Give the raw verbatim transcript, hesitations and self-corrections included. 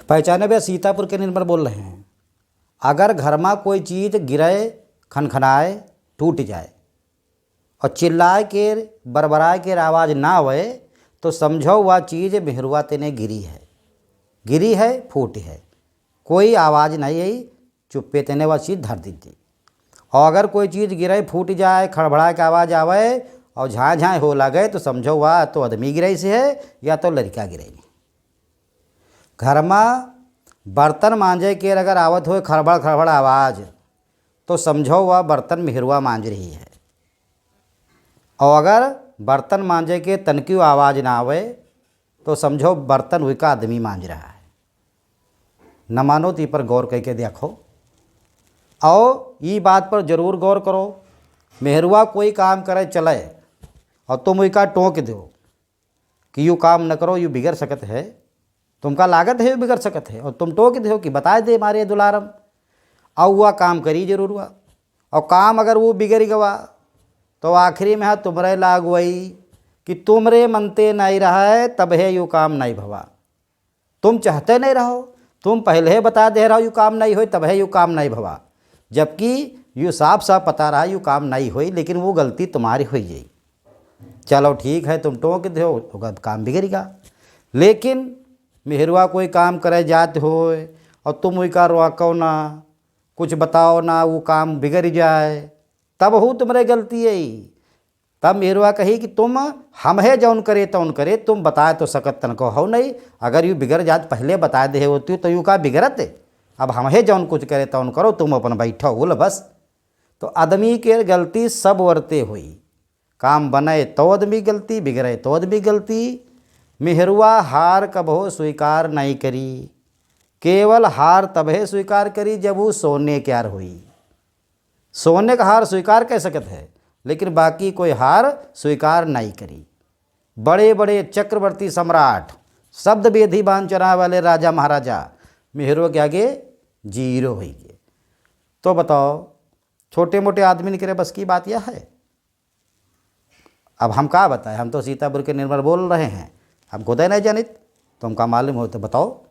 पहचाने भैया, सीतापुर के निर्मल बोल रहे हैं। अगर घर मा कोई चीज गिरे, खनखनाए, टूट जाए और चिल्लाए के, बरबराए के आवाज ना आवे, तो समझो वह चीज मेहरुआ तेने गिरी है, गिरी है, फूटी है, कोई आवाज नहीं आई, चुप्पे तेने वह चीज धर दीजिए। और अगर कोई चीज गिरे, फूट जाए, खड़बड़ाए के आवाज आवे और झाँय झाँय हो लगे, तो समझो वह तो आदमी गिरे से है या तो लड़का गिरे। घर मा बर्तन मांजे के अगर आवत होए खड़बड़ खड़बड़ आवाज, तो समझो वह बर्तन मेहरुआ मांज रही है। और अगर बर्तन मांजे के तनकियो आवाज ना आवे, तो समझो बर्तन उइका आदमी मांज रहा है। न मानो तो ई पर गौर करके देखो। और ई बात पर जरूर गौर करो, मेहरुआ कोई काम करे चले और तुम उइका टोक दो कि यू काम न करो, यू बिगड़ सकत है, तुमका लागत है यू बिगड़ सकत है, और तुम टोक दो कि बताए दे मारे दुलारम, और वह काम करी जरूर हुआ। और काम अगर वो बिगड़ गवा, तो आखिरी में हाँ तुमरे लाग वही कि तुमरे मनते नहीं रहा है, तब है यू काम नहीं भवा। तुम चाहते नहीं रहो, तुम पहले ही बता दे रहो यू काम नहीं होई, तब है यू काम नहीं भवा। जबकि यू साफ साफ पता रहा यू काम नहीं होई, लेकिन वो गलती तुम्हारी होई जाई। चलो ठीक है, तुम टोक दो, ओकर काम बिगड़ गा। लेकिन मेहरुआ कोई काम करे जात होए और तुम उइका रोको ना, कुछ बताओ ना, वो काम बिगड़ जाए, तब हु तुमरे गलती है। तब मेहरुआ कही कि तुम हमहे जौन करे तौन करे, तुम बताए तो सकत तनको हो नहीं। अगर यू बिगड़ जात पहले बताए दे होती तो यू का बिगड़त? अब हमहे जौन कुछ करे तौन करो, तुम अपन बैठो उल बस। तो आदमी के गलती सब वरते हुई। काम बने तो आदमी गलती, बिगड़े तो आदमी गलती। मेहरुआ हार कबहो स्वीकार नहीं करी, केवल हार तबहे स्वीकार करी जब वो सोने क्यार हुई। सोने का हार स्वीकार कर सकत है, लेकिन बाकी कोई हार स्वीकार नहीं करी। बड़े बड़े चक्रवर्ती सम्राट, शब्द वेदी बांध चुनाए वाले राजा महाराजा मेहरुआ के आगे जीरो हुई गए। तो बताओ, छोटे मोटे आदमी के बस की बात यह है? अब हम का बताए, हम तो सीतापुर के निर्मल बोल रहे हैं, हम खुदे नहीं जानित, तुमका मालूम हो तो बताओ।